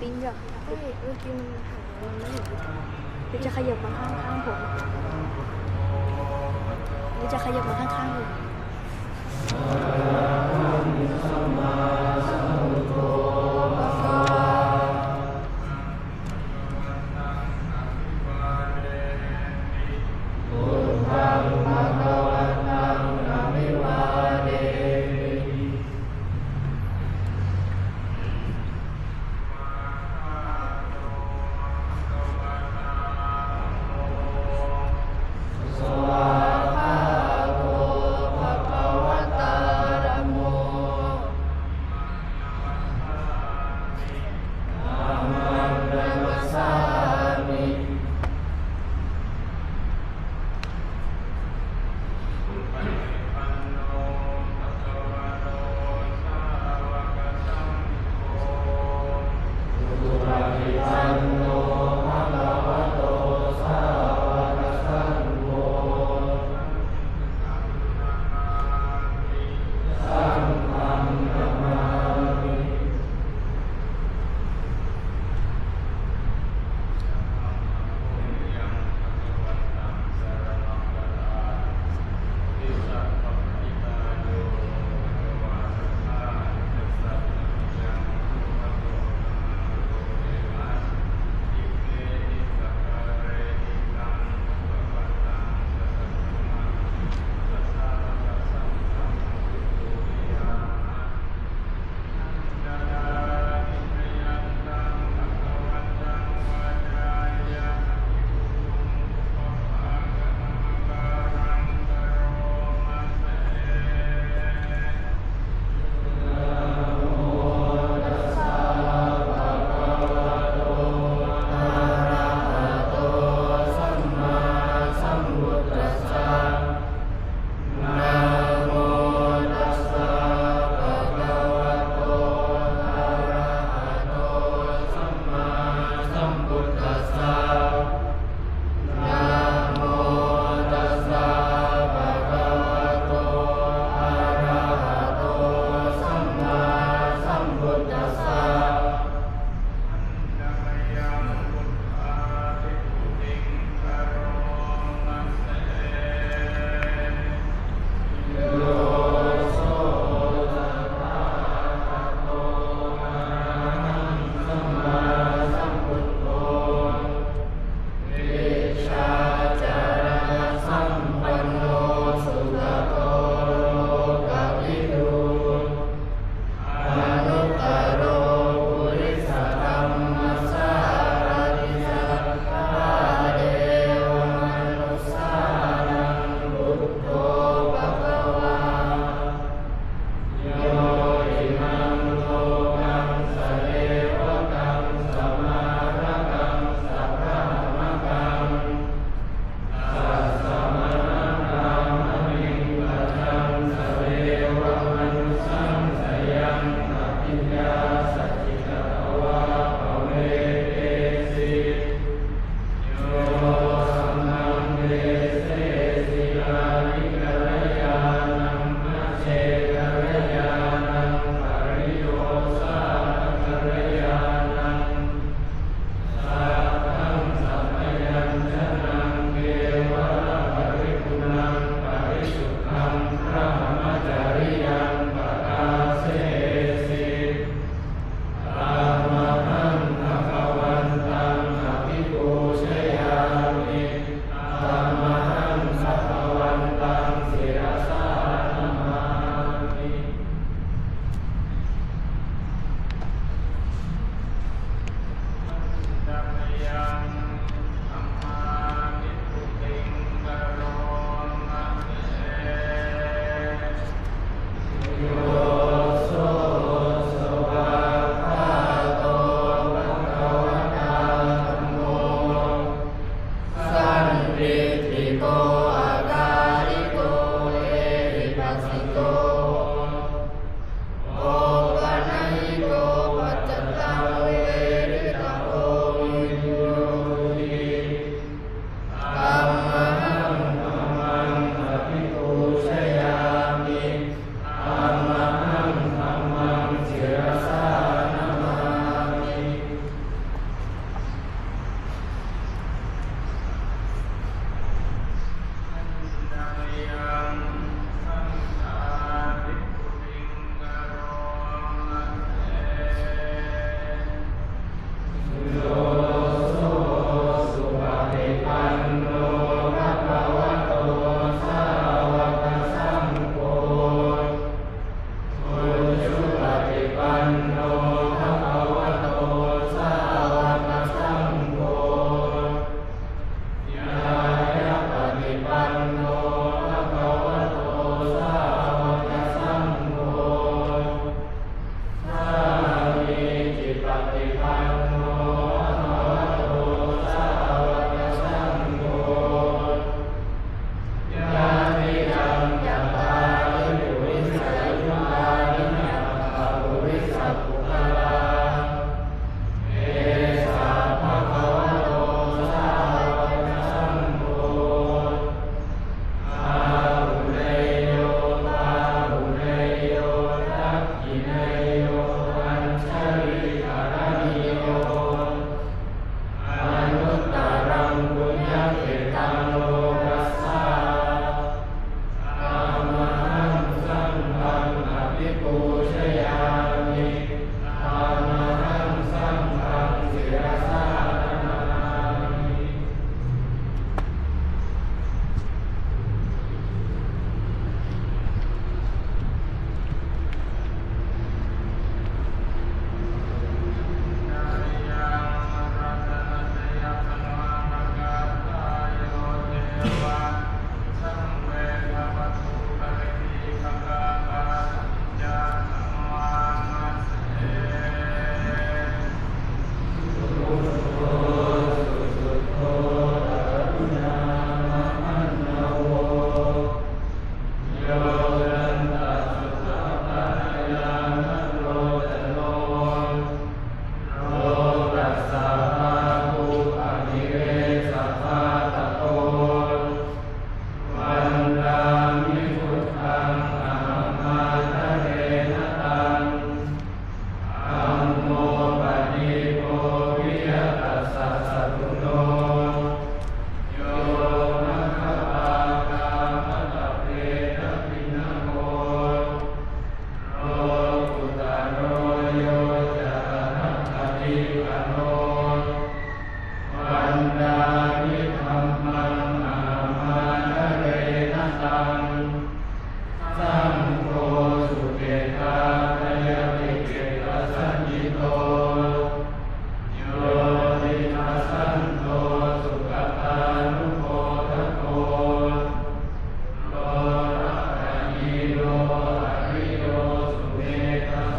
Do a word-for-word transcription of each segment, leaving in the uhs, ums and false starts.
ปิ้งก่อน เฮ้ย เมื่อกี้มันหันมา มันไม่เห็น เดี๋ยวจะขยับมาข้างๆผม เดี๋ยวจะขยับมาข้างๆผม Svākkhāto bhagavatā dhammo Vandāmi dhammaṃ ahamadārena taṃ, saṅgho sukhetattayabhigetasaññito, yodidassanto sugatānumodako, lokapahīno ariyo sumedho.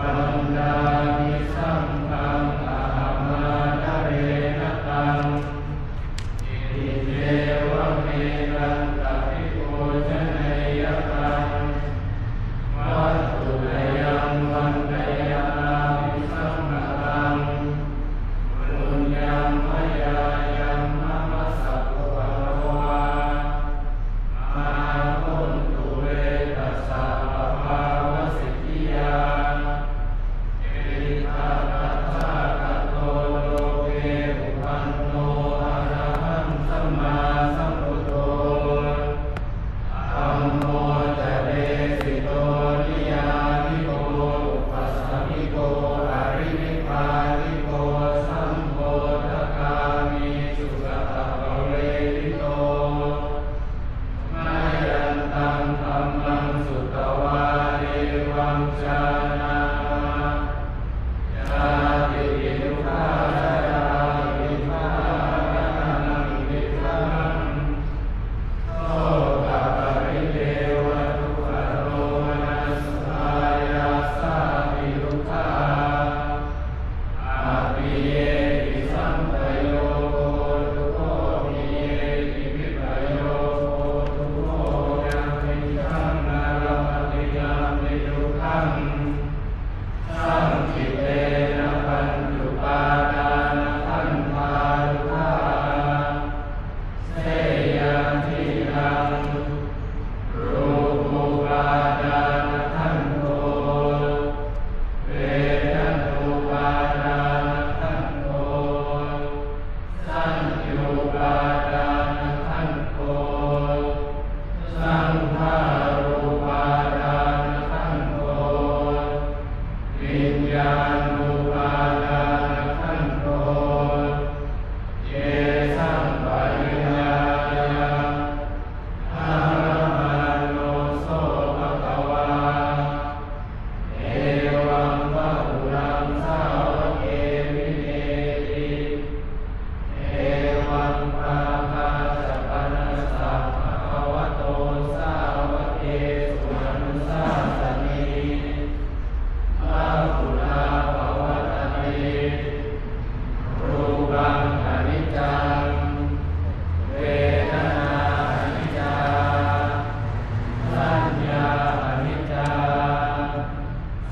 Vandāmi saṅghaṃ ahamadārena taṃ, iccevamettaṃ abhipūjanayattaṃ, vatthuttayaṃ vandayāmi saṅghaṃ, puññaṃ mayā yaṃ amassa kho abhavā, mā hontu ve tassa pabhāvasiddhiyā. Itiha tathāgato loke uppanno arahaṃ sammāsambuddho, dhammo ca desito niyyāniko upasamiko parinibbāniko sambodhagāmī sugatappavedito. Mayantaṃ dhammaṃ sutvā evaṃ jānāma: jātipi dukkhā jarāpi maraṇampi dukkhaṃ, sokaparidevadukkhadomanassupāyāsāpi dukkhā, appiyehi sampayogo dukkho, piyehi vippayogo dukkho, yampidaṃ na labhati tampi dukkhaṃ, saṅkhittena pañcupādānakkhandhā dukkhā. Seyyathīdaṃ: rūpupādānakkhandho, vedanupādānakkhandho, saññupādānakkhandho, saṅkhārupādānakkhandho, viññāṇupādānakkhandho. Tesaṃ pariññāya dharamāno so bhagavā, evaṃ bahulaṃ sāvake vineti. Evaṃ bhāgā ca panassa bhagavato sāvakesu anusāsanī, bahulā pavattati. Rūpaṃ aniccaṃ, vedanā aniccā, saññā aniccā,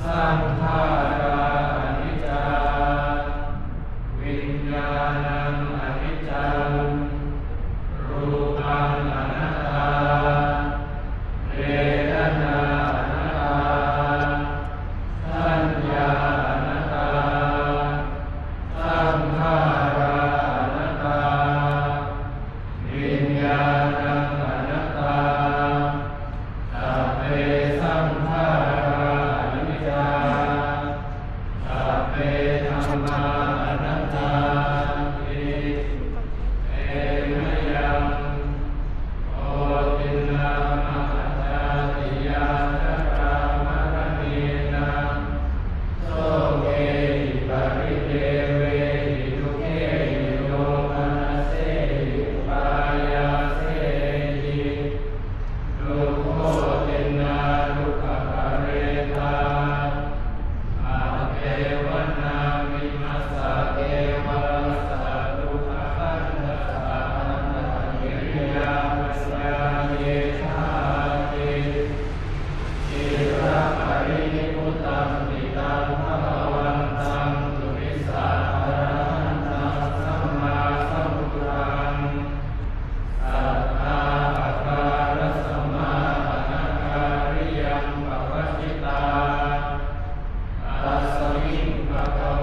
saṅkhārā aniccā, viññāṇaṃ aniccaṃ. Rūpaṃ anattā, vedanā anattā, saññā anattā, saṅkhārā anattā, viññāṇaṃ anattā. Sabbe saṅkhārā aniccā, sabbe dhammā anattāti. Te mayaṃ koṇḍinnā mahajātiyā jarāmaraṇena sokehi paridevehi dukkhehi domanassehi upāyāsehi dukkhotiṇṇā dukkhaparittā appeva nāvimassa kevalassa dukkhakkhandhassa antakiriyā paññāyethāti. Ciraparinibbutampi taṃ bhagavantaṃ purisaṃ arahantaṃ sammāsambuddhaṃ saddhāpākārasamāraṇakāriyaṃ pavattitā. Tasmiṃ bhagavā